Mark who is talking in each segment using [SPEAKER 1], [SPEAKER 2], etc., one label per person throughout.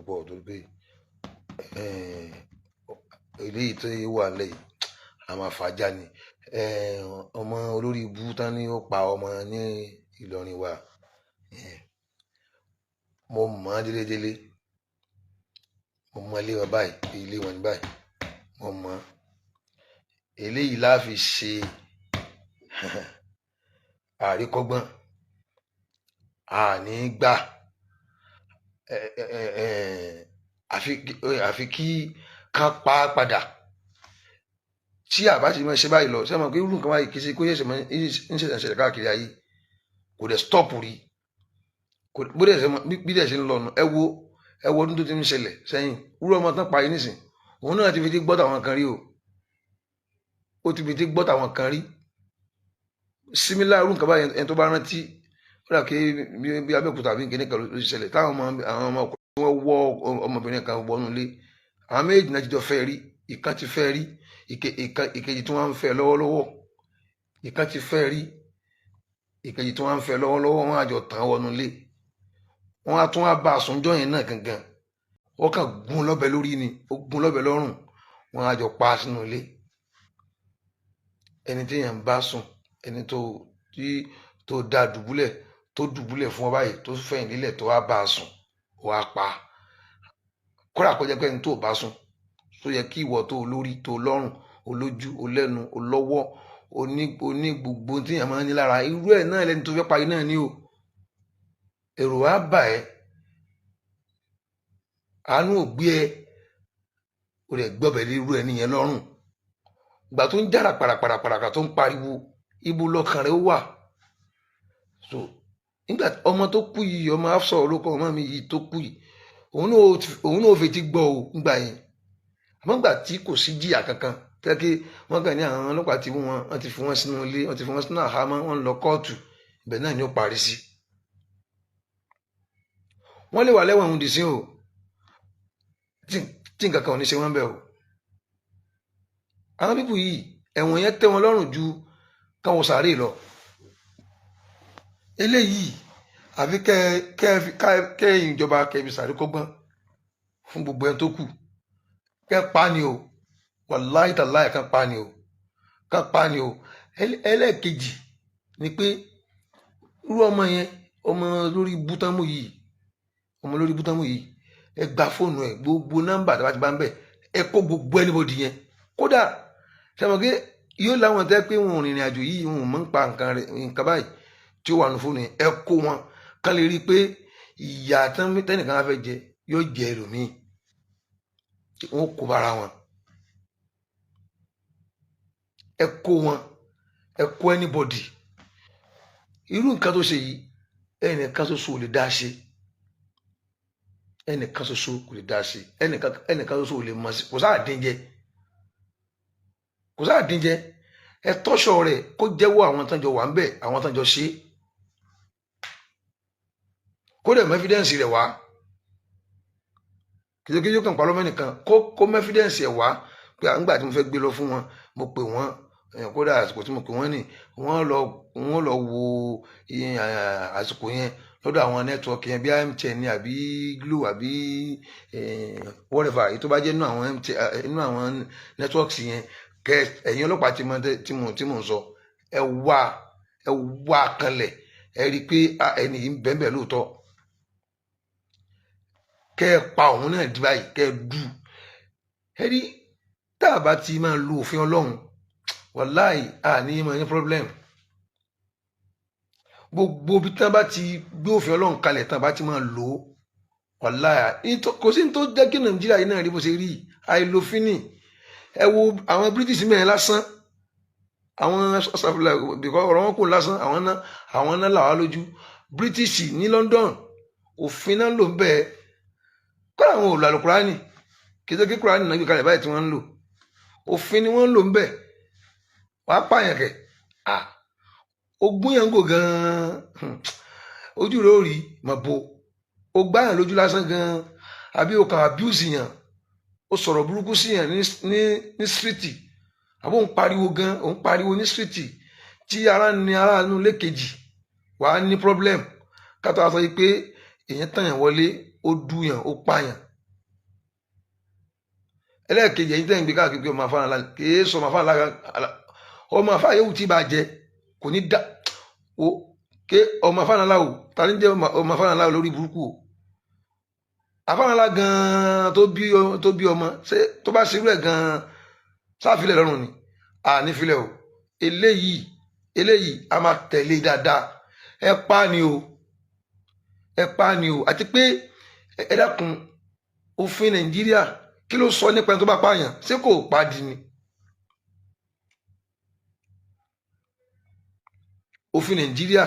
[SPEAKER 1] púpọ̀ torí pé eléyìí tó wà lẹ́yìn a máa fàájà ni. Ọmọ olórí ibú tán ni ó pa ọmọ ní Ìlọrin wa. Mo mọ̀ ọ́n délédélé, mo mọ ilé wọn báyìí, ilé wọn ní báyìí, mo mọ̀ ọ́n. Eléyìí la fi ṣe àríkọ́gbọ́n, àní gbà àfi kí ká pa á padà. Tí àbá ti máa ṣe báyìí lọ, ṣé mo pé irú nǹkan báyìí kì í ṣe kó ṣẹ̀ṣẹ̀ máa ń ṣẹ̀ṣẹ̀ ṣẹlẹ̀ káàkiri ayé, kò dẹ̀ stop rí, bó dẹ̀ ṣe bí dẹ̀ ṣe ń lọ nù. Ẹ wo ọdún tó ti ń ṣẹlẹ̀ sẹ́yìn. Irú ọmọ tán parí nísìn, òun náà ti fi ti gbọ́ tàwọn kan rí o, ó ti fi ti gbọ́ tàwọn kan rí similar irú nǹkan báyìí. Ẹni tó bá rántí, ó dà kí bí Abẹ́òkúta àbí nǹkan kan ló ti ṣẹlẹ̀, táwọn ọmọ, àwọn ọmọ ọkùnrin wọn wọ́ ọmọbìnrin kan wọnú ilé. Àwọn méjì náà ti jọ fẹ́ rí. Ìkan ti fẹ́ rí, ìkejì tí wọ́n ń fẹ́ lọ́wọ́lọ́wọ́. Ìkan ti fẹ́ rí, ìkejì tí wọ́n ń fẹ́ lọ́wọ́lọ́wọ́. Wọ́n á jọ tàn wọnú ilé, wọ́n á tún wá bá a sùn jọ́ yẹn náà gangan. Wọ́n kàn gún lọ́bẹ lórí ni, ó gún lọ́bẹ lọ́rùn, wọ́n á jọ pa á sínú ilé. Ẹni tí èèyàn ń bá sùn, ẹni tó tí tó dá dùbúlẹ̀, tó dùbúlẹ̀ fún ọ báyìí, tó fẹ̀yìn lílẹ̀, tó wá bá a sùn, ó wá pa á. Kódà kó jẹ́ pé ẹni tó bá sùn, tó yẹ kí ìwọ tó lórí, tó lọ́rùn, olójú, olẹ́nu, olọ́wọ́, oní gbogbo tí èèyàn máa ń ní lára, irú ẹ̀ náà lẹni tó fẹ́ parí náà ní o. Èrò á bà ẹ́, àánú ò gbé ẹ, o rẹ̀ gbọ́bẹ̀ lé irú ẹni yẹn lọ́rùn. Ìgbà tó ń jára pàràpàràpàrà, tó ń pariwo, ibo lọkàn rẹ̀ ó wà? So nígbà ọmọ tó kú yìí, ọmọ Afsọ olóko ọmọ mi yìí tó kú yìí, òun náà ò fetí gbọ́ o ńgbà yẹn. Àmọ́ ńgbà tí kò sí jìyà kankan, tẹ́kí wọ́n kàn ní àwọn ọlọ́pàá ti mú wọn, wọ́n ti fi wọ́n sínú ilé, wọ́n ti fi wọ́n sínú àhámọ́, wọ́n ń lọ kóòtù, ibẹ̀ náà ni ó parí sí. Wọ́n lè wà lẹ́wọ̀n òun dì sí o, tí nǹkan kan ò ní ṣe wọ́n bẹ́ẹ̀ o. Àwọn people yìí, ẹ̀wọ̀n yẹn tẹ́ wọn lọ́rùn ju káwọn sàárè lọ. Eléyìí, àfi kẹ́ kẹ́ ìjọba kẹ́ fi sàárè kọ́gbọ́n fún gbogbo ẹni tó kù. Kẹ́ pa ni o, wàláì tàláì, kan pa ni o, kan pa ni o. Ẹlẹ́ẹ̀kejì ni pé irú ọmọ yẹn, ọmọ lórí bútámù yìí, ọmọ lórí bútámù yìí, ẹ gba fóònù ẹ, gbogbo nọ́mbà tí wọ́n ti bá ń bẹ̀, ẹ kó gbogbo anybody yẹn. Kódà sẹ́wọ̀n pé yóò láwọn tẹ́ pé wọn ò rìnrìn àjò yìí, wọn ò mọ̀ ń pa nǹkan rẹ̀, nǹkan báyìí tí ó wà ní fóònù yẹn, ẹ kó wọn kán lè rí i pé ìyà tẹ́nìkan á fẹ́ jẹ yóò jẹ ẹlòmíì, wọn kó bára wọn. Ẹ kó wọn, ẹ kó anybody. Irú nǹkan tó ṣe yìí, ẹnìkan ṣoṣo ò lè dá ṣe, ẹnìkan ṣoṣo kò lè dá ṣe, ẹnìkan ṣoṣo ò lè mọ̀ sí. Kò sáà dín jẹ, kò sáà dín jẹ. Ẹ tọ́ṣọ rẹ̀ kó jẹ́wọ́ àwọn tán jọ wà ń bẹ̀, àwọn tán jọ ṣe, kó dẹ̀ mú evidence rẹ̀ wá. Kìí yóò kàn parọ́ mẹ́nìkan, kó mú evidence ẹ̀ wá pé àǹgbà tí mo fẹ́ gbé lọ fún wọn, mo pè wọ́n. Kódà àsìkò tí mo pè wọ́n ní, wọ́n lọ wo àsìkò yẹn lọ́dọ̀ àwọn network yẹn, bí MTN ní àbí Glo àbí whatever èyí tó bá jẹ́ nínú àwọn MTN, nínú àwọn networks yẹn. Kẹ ẹ̀yin ọlọ́pàá tí mo tí mo ń sọ, ẹ wá kanlẹ̀, ẹ rí i pé ẹni yìí ń bẹ́ẹ̀ bẹ́ẹ̀ lóòótọ́. Kẹ́ ẹ pa òun náà di báyìí, kẹ́ ẹ dù ẹ rí. Tá a bá ti máa lo òfin Ọlọ́run, wàláì, àní máa ní problem. Gbogbo ibi tí wọ́n bá ti gbé òfin Ọlọ́run kalẹ̀, tán bá ti máa lò ó, wàláì, kò sí ní tó jẹ́ kí Nàìjíríà yìí náà rí bó ṣe rí. Àìlòfin ni. Ẹ wo àwọn British mẹ́rin lásán, àwọn because ọ̀rọ̀ wọn kò lásán, àwọn náà là wá lójú. British ní London, òfin náà ló ń bẹ́ẹ̀ kọ́. Àwọn ò lò àlùkùránì, kì í ṣe kí Kùránì náà gbé kalẹ̀ báyìí tí wọ́n ń lò. Òfin ni wọ́n ń lò ń bẹ̀. Wàá pààyàn kẹ̀, à ogún yẹn ń gò gan-an, ojú rẹ̀ ó rí mà bo. Ó gbáyàn lójú lásán gan-an, àbí o kàn abuse yàn, ó sọ̀rọ̀ burúkú sí yàn ní street, àbó ń pariwo gan, ó ń pariwo ní street tí ara ní ara inú ilé kejì, wàá ní problem. Kátó a sọ yìí pé èèyàn tàn yàn wọlé, ó dú yàn, ó pààyàn. Ẹlẹ́ẹ̀kejì, ẹ̀yin tẹ́ ń gbé káàkiri pé ọmọ afáàlà kìí sọ ọmọ afáàlà, ọmọ afáà yóò tí bá jẹ kò ní dá o ké ọmọ afáàlà o. Ta ni jẹ́ ọmọ afáàlà lórí burúkú o? Afáàlà gan-an tó bí ọmọ, ṣé tó bá ṣerú ẹ̀ gan-an sáfilẹ̀ lọ́rùn ni? À nífilẹ̀ o. Eléyìí a máa tẹ̀lé dáadáa. Ẹ pa ni o, ẹ pa ni o. Àti pé ẹ dákun, òfin Nàìjíríà, kí ló sọ nípa ẹni tó bá pààyàn? Ṣé kò pa di ni? Òfin Nàìjíríà,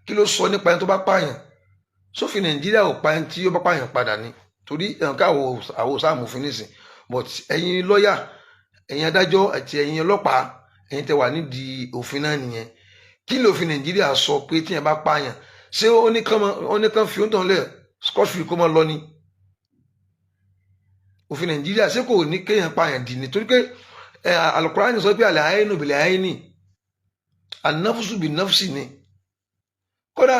[SPEAKER 1] kí ló sọ nípa ẹni tó bá pààyàn? Sófin Nàìjíríà ò pa ẹni tí ó bá pààyàn padà ni? Torí ẹ̀ka àwọn sáàmù òfin nísìn, but ẹ̀yin lọ́yà, ẹ̀yin adájọ́ àti ẹ̀yin ọlọ́pàá, ẹ̀yin tẹ́ wà nídìí òfin náà nìyẹn. Kí ló òfin Nàìjíríà sọ pé tíyẹn bá pààyàn? Ṣé ó ní kán fi ó ń tàn lẹ̀ scot free kó máa lọ ni? Òfin Nàìjíríà, ṣé kò ní kéèyàn pààyàn dì ní? Torí pé Al-Qur'ani sọ pé àlẹ́ àyínú bìlẹ̀ àyínì, ànáfùsù bì náfùsì ni. Kódà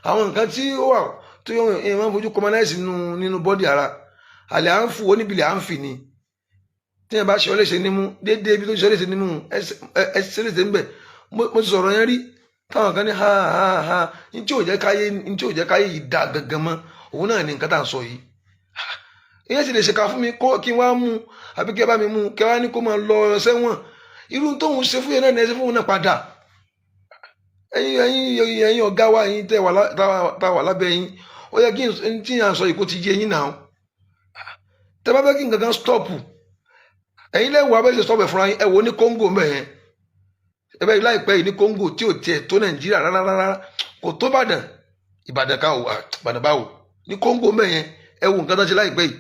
[SPEAKER 1] àwọn nǹkan tí ó wà tó yọ ẹ máa ń fojú commonize nínú body ara, àlẹ́ à ń fò oníbìlẹ̀ à ń fì ni. Tí yẹn bá ṣe ọ léṣe nímú, déédéé ibi tó ṣe ọ léṣe nímú, ẹ ṣe léṣe níbẹ̀. Mo ti sọ̀rọ̀ yẹn rí, táwọn kan ní ha ha ha. Ní tí ò jẹ́ káyé, ní tí ò jẹ́ káyé yìí da gangan mọ́, òun náà ní nǹkan tá à ń sọ yìí. Ìyẹn sì lè ṣèkà fún mi kó kí n wá mú, àbí kí ẹ bá mi mú, kí ẹ wá ní kó máa lọ sẹ́wọ̀n. Irú tóun ṣe fún yẹn náà ní ẹ ṣe fún òun náà padà. Ẹ̀yin ọ̀gá wa, ẹ̀yin tẹ́ wà tá wà lábẹ́ yín, ó yẹ kí n tí yàn sọ yìí kó ti yé yín náà. Tẹ́ bá fẹ́ kí nǹkan kan stop, ẹ̀yin lẹ́wọ̀ abẹ́ ṣe stop ẹ̀ fúnra yín. Ẹ wo ní Congo mbẹ̀ yẹn, ẹ bẹ́ẹ̀ láìpẹ́ yìí ní Congo tí ò tiẹ̀ tó Nàìjíríà rárá rárá, kò tó Ìbàdàn, Ìbàdàn ká o, Ìbàdàn báwo ní Congo mbẹ̀ yẹn? Ẹ wo nǹkan tó ṣe láìpẹ́ yìí,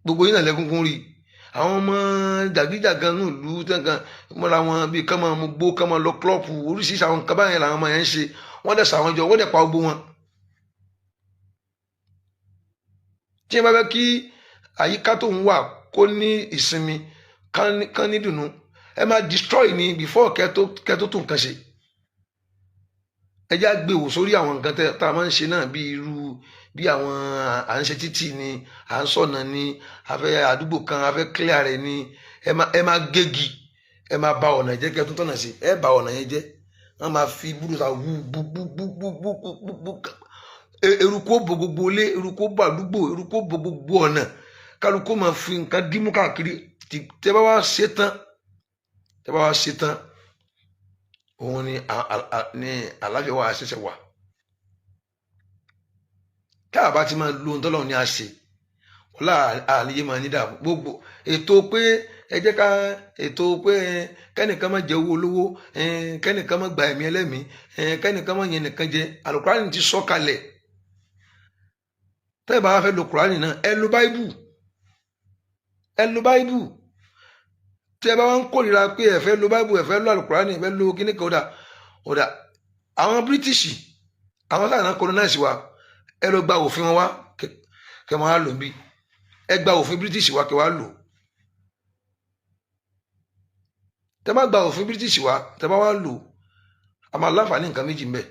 [SPEAKER 1] gbogbo yín náà lẹ́kúnkún rí. Àwọn ọmọ jàgídíjàgan ní ìlú tẹ́ǹkan mọ́ra wọn, bíi ká máa mú gbó, ká máa lọ club, oríṣiríṣi àwọn nǹkan báyẹn làwọn ọmọ yẹn ń ṣe. Wọ́n dẹ̀ sàwọn jọ, wọ́n dẹ̀ pa gbogbo wọn. Tí ẹ bá fẹ́ kí àyíká tó ń wà kó ní ìsinmi, kán ní dùnú, ẹ máa destroy ni before kẹ́ tó tún nǹkan ṣe. Ẹ já gbé wò sórí àwọn nǹkan tá a máa ń ṣe náà, bí irú bí àwọn à ń ṣe títì ni, à ń sọ̀nà ni, a fẹ́ àdúgbò kan, a fẹ́ clear rẹ̀ ni. Ẹ máa gégi, ẹ máa ba ọ̀nà jẹ́ kẹ́ tó tọ̀nà sí. Ẹ ba ọ̀nà yẹn jẹ́, wọ́n máa fi búrúta wú gbúgbúgbúgbúgbú, eruku ó bo gbogbo ilé, eruku ó bo àdúgbò, eruku ó bo gbogbo ọ̀nà, kálukú máa fi nǹkan dímú káàkiri. Tẹ́ bá wá ṣe tán, tẹ́ bá wá ṣe tán, òun ni ní àlàáfíà wà ṣẹ̀ṣẹ̀ wà. Tá a bá ti máa lo ohun tọ́lọ́run ní a ṣe, wọ́n àníyé máa ní dààmú. Gbogbo ètò pé ẹ jẹ́ ká ètò pé kẹ́nìkan má jẹ owó olówó, kẹ́nìkan má gba ẹ̀mí ẹlẹ́mìí, kẹ́nìkan má yẹn nìkan jẹ, Àlùkùránì ti sọ kalẹ̀. Tẹ́ ẹ bá fẹ́ lo Kùránì náà, ẹ lo Báíbù, ẹ lo Báíbù. Tí ẹ bá wá ń kórìíra pé ẹ fẹ́ lo Báíbù, ẹ fẹ́ lo Àlùkùránì, ẹ fẹ́ lo kíní kan, ọ̀dà àwọn British, àwọn sáà náà colonize wa, ẹ lọ gba òfin wọn wá kẹ máa lò bí. Ẹ gba òfin British wa kẹ wá lò. Tẹ bá gba òfin British wa, tẹ bá wá lò, a máa láǹfààní nǹkan méjì mbẹ.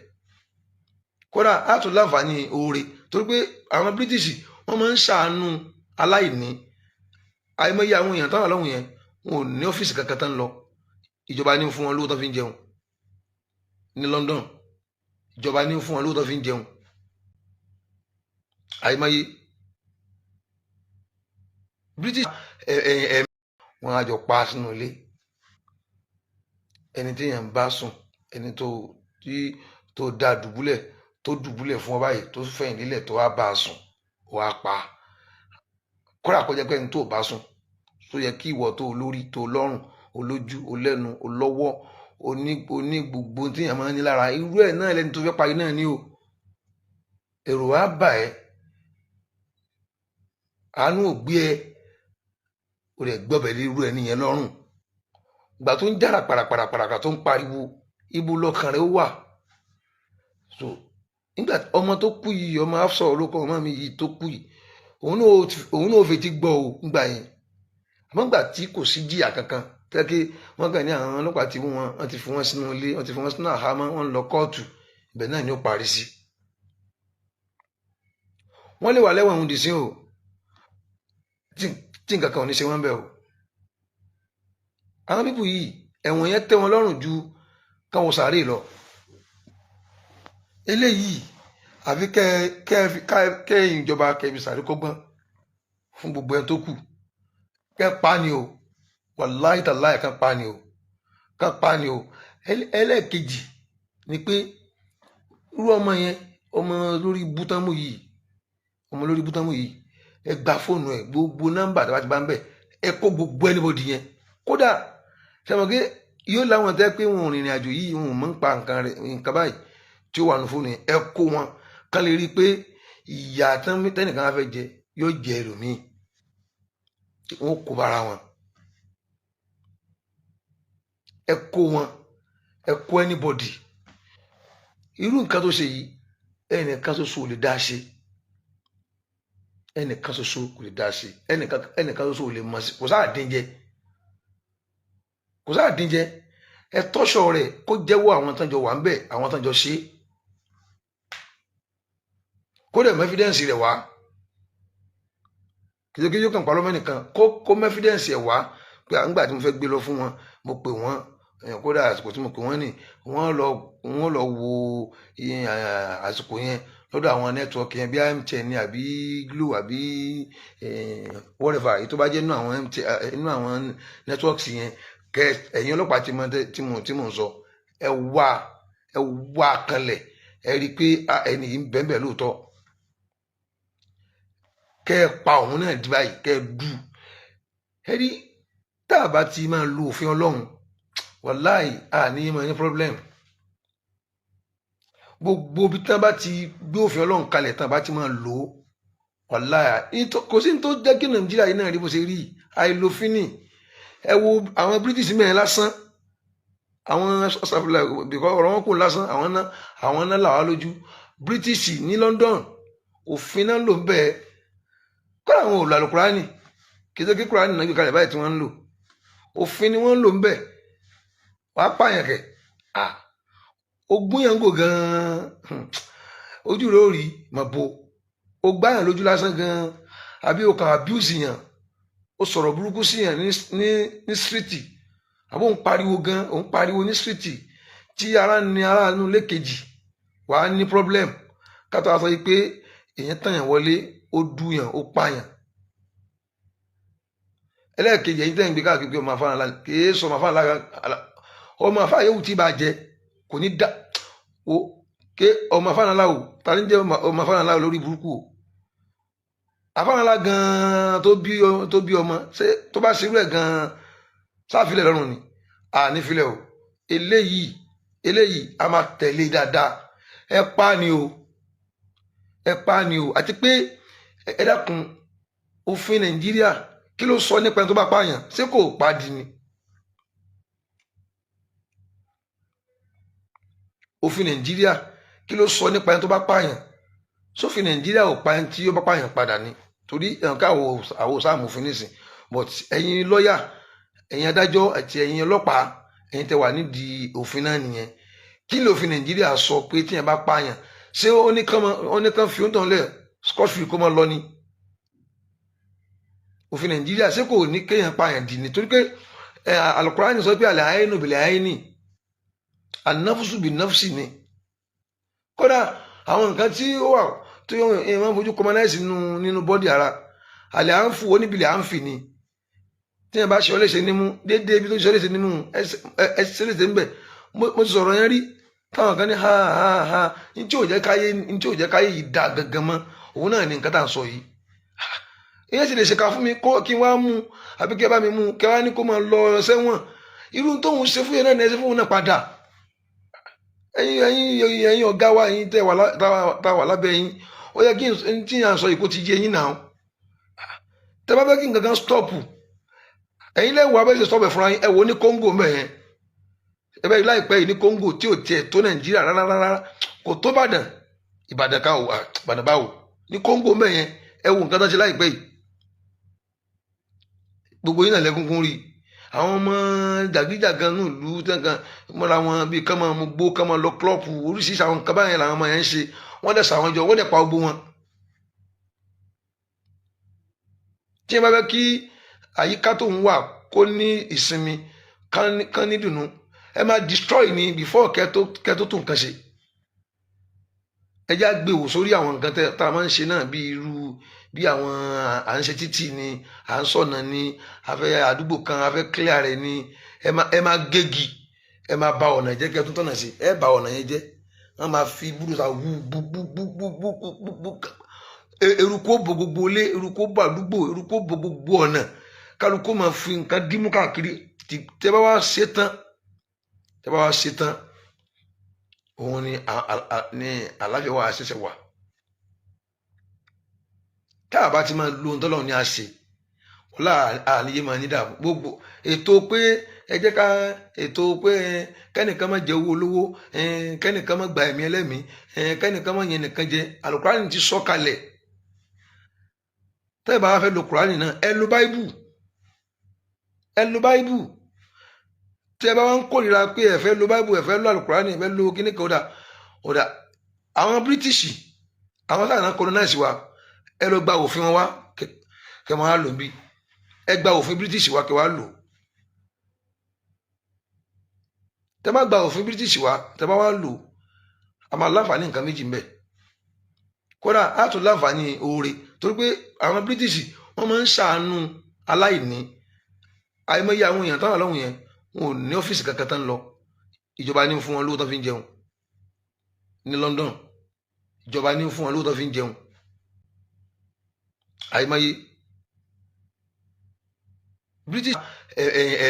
[SPEAKER 1] Kódà á tún láǹfààní oore, torí pé àwọn British, wọ́n máa ń ṣàánú aláìní. Àìmọye àwọn èèyàn táwọn àlọ́hùn yẹn, wọn ò ní ọ́fíìsì kankan tán lọ, ìjọba ní fún wọn lówó tó fi ń jẹun ní London. Ìjọba ní fún wọn lówó tó fi ń jẹun. Àìmọye British ẹ ẹ ẹ wọn á jọ pa sínú ilé. Ẹni tí yẹn ń bá sùn, ẹni tó tí tó da dùbúlẹ̀, tó dùbúlẹ̀ fún ọ báyìí, tó fẹ̀yìn lílẹ̀, tó wá bá a sùn, wá pa. Kódà kó jẹ́ pé ẹni tó bá sùn, tó yẹ kí ìwọ tó lórí, tó lọ́rùn, olójú, olẹ́nu, olọ́wọ́, oní gbogbo tí yẹn máa ń ní lára, irú ẹ̀ náà lẹni tó fẹ́ parí náà ní o. Èrò á bà ẹ́, àánú ò gbé ẹ, o rẹ̀ gbọ́bẹ̀ lé irú ẹni yẹn lọ́rùn. Ìgbà tó ń jára paraparaparapara, tó ń pariwo, ibo lọkàn rẹ̀ ó wà? So nígbà ọmọ tó kú yìí, ọmọ Afsọ olóko ọmọ mi yìí tó kú yìí, òun náà fetí gbọ́ o ńgbà yẹn. Àmọ́ gbà tí kò sí jìyà kankan, tẹ́kí wọ́n kàn ní àwọn ọlọ́pàá ti mú wọn, wọ́n ti fi wọ́n sínú ilé, wọ́n ti fi wọ́n sínú àhámọ́, wọ́n ń lọ kóòtù, ibẹ̀ náà ni ó parí sí. Wọ́n lè wà lẹ́wọ̀n òun dì sí o. Tí nǹkan kan ò ní ṣe wọ́n bẹ́ẹ̀ o. Àwọn people yìí, ẹ̀wọ̀n yẹn tẹ́ wọn lọ́rùn ju káwọn sàárè lọ. Eléyìí, àfi kẹ́ kẹ́ kẹ́ ìjọba kẹ́ fi sàárè kọ́gbọ́n fún gbogbo ẹni tó kù. Kẹ́ pa ni o, wàláhì tàláhì, kan pa ni o, kan pa ni o. Ẹlẹ́ẹ̀kejì ni pé irú ọmọ yẹn, ọmọ lórí bútámù yìí, ọmọ lórí bútámù yìí, ẹ gba fóònù ẹ, gbogbo nọ́mbà tó bá ti bá ń bẹ, ẹ kó gbogbo anybody yẹn. Kódà sẹ́wọ̀n pé yóò láwọn tẹ́ pé wọn ò rìnrìn àjò yìí, wọn ò mọ̀ ń pa nǹkan rẹ̀, nǹkan báyìí tí ó wà ní fóònù yẹn, ẹ kó wọn kán lè rí i pé ìyà tẹ́nìkan á fẹ́ jẹ yóò jẹ ẹlòmíì, wọn kó bára wọn. Ẹ kó wọn, ẹ kó anybody. Irú nǹkan tó ṣe yìí, ẹnìkan ṣoṣo ò lè dá ṣe, ẹnìkan ṣoṣo kò lè dá ṣe, ẹnìkan ṣoṣo ò lè mọ̀ sí. Kò sáà dín jẹ, kò sáà dín jẹ. Ẹ tọ́ṣọ̀ rẹ̀ kó jẹ́wọ́ àwọn tán jọ wà ń bẹ̀, àwọn tán jọ ṣe, kó dẹ̀ mú evidence rẹ̀ wá. Kìí yóò kàn parọ́ mẹ́nìkan, kó mú evidence ẹ̀ wá pé àǹgbà tí mo fẹ́ gbé lọ fún wọn, mo pè wọ́n. Kódà àsìkò tí mo pè wọ́n ní, wọ́n lọ wo àsìkò yẹn lọ́dọ̀ àwọn network yẹn, bí MTN ní àbí Glo àbí whatever èyí tó bá jẹ́ nínú àwọn MTN, nínú àwọn networks yẹn. Kẹ ẹ̀yin ọlọ́pàá tí mo ń sọ, ẹ wá kanlẹ̀, ẹ rí i pé ẹni yìí ń bẹ́ẹ̀ bẹ́ẹ̀ lóòótọ́. Kẹ́ ẹ pa òun náà di báyìí, kẹ́ ẹ dù ẹ rí. Tá a bá ti máa lo òfin Ọlọ́run, wàláì, àní máa ní problem. Gbogbo bí tán bá ti gbé òfin Ọlọ́run kalẹ̀, tán bá ti máa lò ó, wàláì, kò sí ní tó jẹ́ kí Nàìjíríà yìí náà rí bó ṣe rí. Àìlòfin ni. Ẹ wo àwọn British mẹ́rin lásán, àwọn ṣàfihàn ọ̀rọ̀ wọn kò lásán, àwọn náà là wá lójú. British ní London, òfin náà ló ń bẹ́ẹ̀ kọ́. Àwọn ò lò àlùkùránì, kì í ṣe kí Kùránì náà gbé kalẹ̀ báyìí tí wọ́n ń lò. Òfin ni wọ́n ń lò ń bẹ̀. Wàá pààyàn kẹ̀, à ogún yẹn ń gò gan-an, ojú rẹ̀ ó rí mà bo. O gbáyàn lójú lásán gan-an, àbí o kàn abuse yàn, o sọ̀rọ̀ burúkú sí yàn ní street, àbó òun pariwo gan, òun pariwo ní street tí ara ní ara inú ilé kejì, wàá ní problem. Kátó a sọ yìí pé èèyàn tàn yàn wọlé, ó dúyàn, ó pààyàn. Ẹlẹ́ẹ̀kejì, ẹ̀yin tẹ́ ń gbé káàkiri pé ọmọ afáàná la, kìí sọ ọmọ afáàná la. Ọmọ afáà yòówù tí bá jẹ kò ní dá o ké ọmọ afáàná la o. Ta ni jẹ́ ọmọ afáàná la lórí burúkú o? Afáàná la gan-an tó bí ọmọ, ṣé tó bá ṣerú ẹ̀ gan-an, sáfilẹ̀ lọ́rùn ni? À nífilẹ̀ o. Eléyìí a máa tẹ̀lé dáadáa. Ẹ pa ni o, ẹ pa ni o. Àti pé ẹ dákun, òfin Nàìjíríà, kí ló sọ nípa ẹni tó bá pààyàn? Ṣé kò pa di ni? Òfin Nàìjíríà, kí ló sọ nípa ẹni tó bá pààyàn? Sófin Nàìjíríà ò pa ẹni tí ó bá pààyàn padà ni? Torí ẹ̀ka àwọn sáàmù òfin nísìn, but ẹ̀yin lọ́yà, ẹ̀yin adájọ́ àti ẹ̀yin ọlọ́pàá, ẹ̀yin tẹ́ wà nídìí òfin náà nìyẹn. Kí ló òfin Nàìjíríà sọ pé tíyẹn bá pààyàn? Ṣé ó ní kán fi ó ń tàn lẹ̀ scot free kó máa lọ ni? Òfin Nàìjíríà, ṣé kò ní kéèyàn pààyàn dì ní? Torí pé Alukurani sọ pé àlẹ́ àyínú bìlẹ̀ àyínì, ànáfùsù bì náfùsì ni. Kódà àwọn nǹkan tí ó wà tó yọ ẹ máa ń fojú commonize nínú body ara, àlẹ́ à ń fò oníbìlẹ̀ à ń fì ni. Tí yẹn bá ṣe ọ léṣe nímú, déédéé ibi tó ṣe ọ léṣe nímú, ẹ ṣe léṣe níbẹ̀. Mo ti sọ̀rọ̀ yẹn rí, táwọn kan ní ha ha ha. Ní tí ò jẹ́ káyé yìí da gangan mọ́, òun náà ní nǹkan tá à ń sọ yìí. Ìyẹn sì lè ṣèkà fún mi kó kí n wá mú, àbí kí ẹ bá mi mú, kí ẹ wá ní kó máa lọ sẹ́wọ̀n. Irú tóun ṣe fún yẹn náà ní ẹ ṣe fún òun náà padà. Ẹ̀yin ọ̀gá wa, ẹ̀yin tẹ́ wà tá wà lábẹ́ yín, ó yẹ kí n tí à ń sọ yìí kó ti yé yín náà. Tẹ́ bá fẹ́ kí nǹkan kan stop, ẹ̀yin lẹ́wọ̀ abẹ́ ṣe stop ẹ̀ fúnra yín. Ẹ wo ní Congo mẹ́yẹn, ẹ bẹ́ẹ̀ láìpẹ́ yìí ní Congo tí ò tiẹ̀ tó Nàìjíríà rárá rárá, kò tó Ìbàdàn, Ìbàdàn ká o, Ìbàdàn báwo ní Congo mẹ́yẹn. Ẹ wo nǹkan tó ṣe láìpẹ́ yìí, gbogbo yín náà lẹ́kúnkún rí. Àwọn ọmọ jàgídíjàgan ní ìlú tẹ́ǹkan mọ́ra wọn, bíi ká máa mú gbó, ká máa lọ club, oríṣiríṣi àwọn nǹkan báyẹn làwọn ọmọ yẹn ń ṣe. Wọ́n dẹ̀ sàwọn jọ, wọ́n dẹ̀ pa gbogbo wọn. Tí ẹ bá fẹ́ kí àyíká tó ń wà kó ní ìsinmi, kán ní dùnú, ẹ máa destroy ni before kẹ́ tó tún nǹkan ṣe. Ẹ já gbé wò sórí àwọn nǹkan tá a máa ń ṣe náà, bí irú bí àwọn à ń ṣe títì ni, à ń sọ̀nà ni, a fẹ́ àdúgbò kan, a fẹ́ clear rẹ̀ ni. Ẹ máa gégi, ẹ máa ba ọ̀nà jẹ́ kẹ́ tó tọ̀nà sí. Ẹ ba ọ̀nà yẹn jẹ́, wọ́n máa fi búrúsà wú bú bú bú bú bú bú bú. Eruku ó bo gbogbo ilé, eruku ó bo àdúgbò, eruku ó bo gbogbo ọ̀nà, kálukú máa fi nǹkan dímú káàkiri. Tẹ́ bá wá ṣe tán, tẹ́ bá wá ṣe tán, òun ni ní àlàáfíà wà ṣẹ̀ṣẹ̀ wà. Tá a bá ti máa lo ohun tọ́lọ́run ní a ṣe, wọ́n àníyé máa ní dààmú. Gbogbo ètò pé ẹ jẹ́ ká ètò pé kẹ́nìkan má jẹ owó olówó, kẹ́nìkan má gba ẹ̀mí ẹlẹ́mìí, kẹ́nìkan má yẹn nìkan jẹ, Àlùkùránì ti sọ kalẹ̀. Tẹ́ ẹ bá fẹ́ lo Kùránì náà, ẹ lo Báíbù, ẹ lo Báíbù. Tí ẹ bá wá ń kórìíra pé ẹ fẹ́ lo Báíbù, ẹ fẹ́ lo Àlùkùránì, ẹ fẹ́ lo kíní kan, ọ̀dà ọ̀dà àwọn British, àwọn sáà náà colonize wa, ẹ lọ gba òfin wọn wá kẹ máa lò bí. Ẹ gba òfin British wa kẹ wá lò. Tẹ bá gba òfin British wa, tẹ bá wá lò, a máa láǹfààní nǹkan méjì mbẹ. Kódà á tún láǹfààní oore, torí pé àwọn British, wọ́n máa ń ṣàánú aláìní. Àìmọye àwọn èèyàn táwọn ọlọ́run yẹn, wọn ò ní ọ́fíìsì kankan tán lọ, ìjọba ní fún wọn lówó tó fi ń jẹun ní London. Ìjọba ní fún wọn lówó tó fi ń jẹun. Àìmọye British ẹ ẹ ẹ